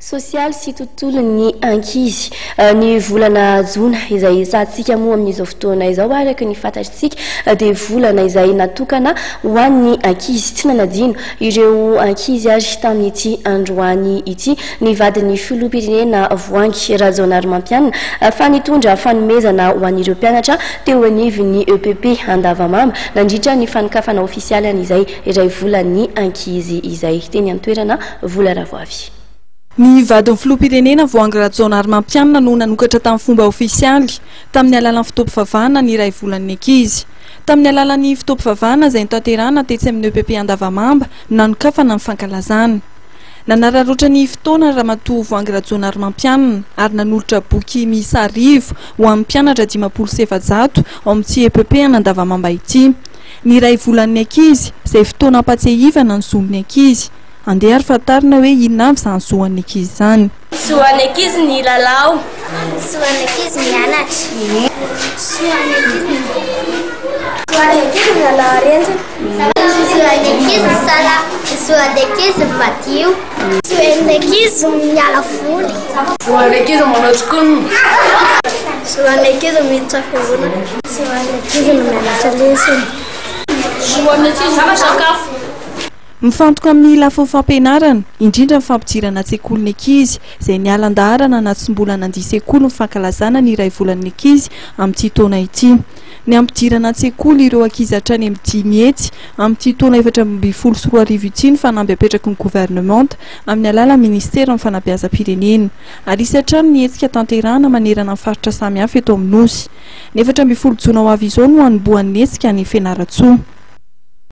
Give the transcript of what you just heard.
Sosialy sy tontolon'ny ankizy. Ny volana jona izay itsahantsika moa amin'izao fotoana izao araka ny fantatritsika dia volana izay natokana ho an'ny ankizy. Tsy nanadino ireo ankizy ary tamin'ity androany ity ny vadin'ny filoham-pirenena Voahangy Rajaonarimampianina fa nitondra fanomezana ho an'ireo mpianatra teo anivon'ny EPP Andavamamba nandritra ny fanokafana ofisialy an'izay iray volan'ny ankizy izay. Teny an-toerana Vola Ravoavy. Ny vadin'ny filoham-pirenena Voahangy Rajaonarimampianina no nanokatra tamin'ny fomba ofisialy, tamin'ny alalan'ny fotoam-pivavahana ny iray volan'ny ankizy. Tamin'ny alalan'ny fotoam-pivavahana izay notanterahina tetsy amin'ny EPP Andavamamba no nanokafana ny fankalazana. Nanararaotra ny fotoana Ramatoa Voahangy Rajaonarimampianina ary nanolotra boky miisa 1000 ho an'ny mpianatra 450 ao amin'ity EPP an'Andavamamba ity. Ny iray volan'ny ankizy, izay fotoana ampatsiahivana ny zon'ny ankizy. Andeha ary fantarina hoe inona avy izany zo an'ny ankizy izany. Zo an'ny ankizy ny lalao. Zo an'ny ankizy mianatra. Zo an'ny ankizy ny Zo an'ny ankizy miala arendrina. Zo an'ny ankizy misala. Zo an'ny ankizy madio. Zo an'ny ankizy miala voly. Zo an'ny ankizy manao tsikonina. Zo an'ny ankizy miditra fiangonana. Zo an'ny ankizy ny mianatra lesona. Zo an'ny ankizy misakafo. Mifantoka amin'ny lafiny fampianarana, indrindra ny fampidirana an-tsekoly ny ankizy, izay niala an-daharana na tsy mbola nandia sekoly ny fankalazana ny iray volan'ny ankizy amin'ity taona ity. Ny hampidirana an-tsekoly ireo ankizy hatrany amin'ny 500 amin'ity taona 2014 ity ny fanamby apetraky ny governemanta amin'ny alalan'ny minisiteran'ny fanabeazam-pirenena. Ary hisy hatrany ny hetsika tanterahana manerana ny faritra samihafa eto amin'ny Nosy. Ny 14 jona ho avy izao no hanombohan'ny hetsika any Fianarantsoa.